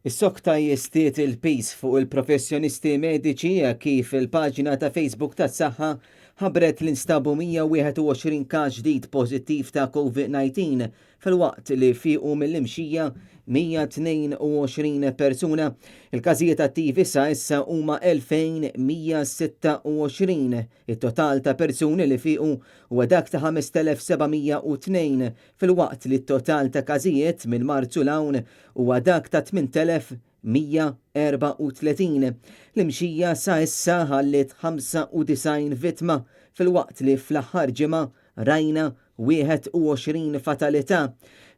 Issokta jiżdied il-piż fuq il-professjonisti mediċi hekk kif il-paġna ta' Facebook tas-Saħħa ħabbret li nstabu 121 każ ġdid pożittiv ta' Covid-19 filwaqt li fiequ mill-imxija 122 persuna. Il-każijiet attivi sa issa huma 2126. It-total ta' persuni li fiequ huwa dak ta' 5702 filwaqt li t-total ta' każijiet minn Marzu 'l hawn huwa dak ta' 8,134. L-imxija sa issa ħalliet 95 vittma filwaqt li fl-aħħar ġimgħa rajna 21 fatalità.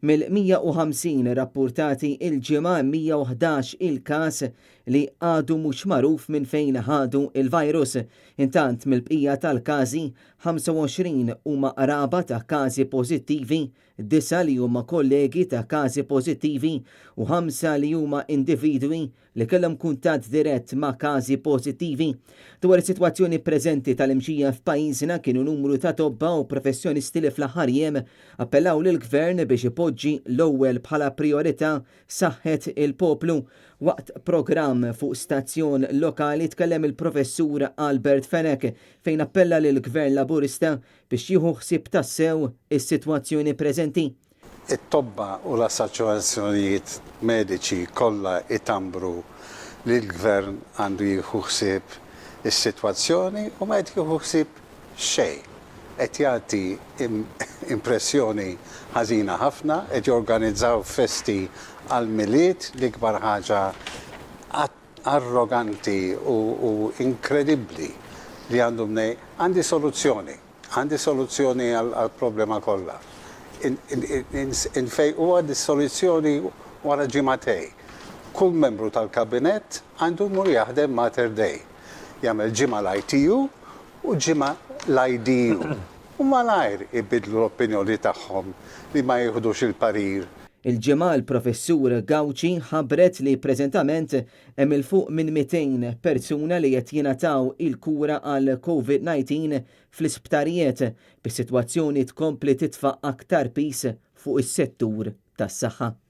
Mill-150 rappurtati il-Ġimgħa hemm 111 il-każ li għadu mhux magħruf minn fejn ħadu il-virus. Intant mill-bqija tal-każi, 25 huma qraba ta' każi pożittivi, disgħa li huma kollegi ta' każi pożittivi u ħamsa li huma individwi li kellhom kuntatt dirett ma' każi pożittivi. Dwar is-sitwazzjoni preżenti tal-imxija f'pajjiżna kienu numru ta' tobba u professjonisti li fl-aħħar jiem appellaw lill-Gvern biex ipoġġi l-ewwel bħala prijorità saħħet il-poplu. Waqt programm fuq stazzjon lokali tkellem il-Professur Albert Fenech fejn appella lill-Gvern Laburista biex jieħu ħsieb tassew is-sitwazzjoni preżenti. It-tobba u l-assoċjazzjonijiet mediċi kollha jtambru li l-Gvern għandu jieħu ħsieb is-sitwazzjoni u ma qed jieħu ħsieb xejn. Qed jagħti impressjoni ħażina ħafna, qed jorganizzaw festi għall-Milied, l-ikbar ħaġa arroganti u inkredibbli li għandu mnejn. Għandi soluzzjoni. Għandi soluzzjoni għall-problema kollha. Infejquha dis-soluzzjoni wara ġimagħtejn. Kull membru tal-Kabinett għandu jmur jaħdem Mater Dei. Jagħmel ġimgħa l-ITU u ġimgħa l-IDU. U malajr ibiddlu l-opinjoni tagħhom li ma jieħdux il-parir. Il-Ġimgħa l-Professur Gauci ħabbret li preżentament hemm 'il fuq minn 200 persuna li qed jingħataw il-kura għal Covid-19 fl-isptarijiet, bis-sitwazzjoni tkompli titfa' aktar piż fuq is-settur tas-saħħa.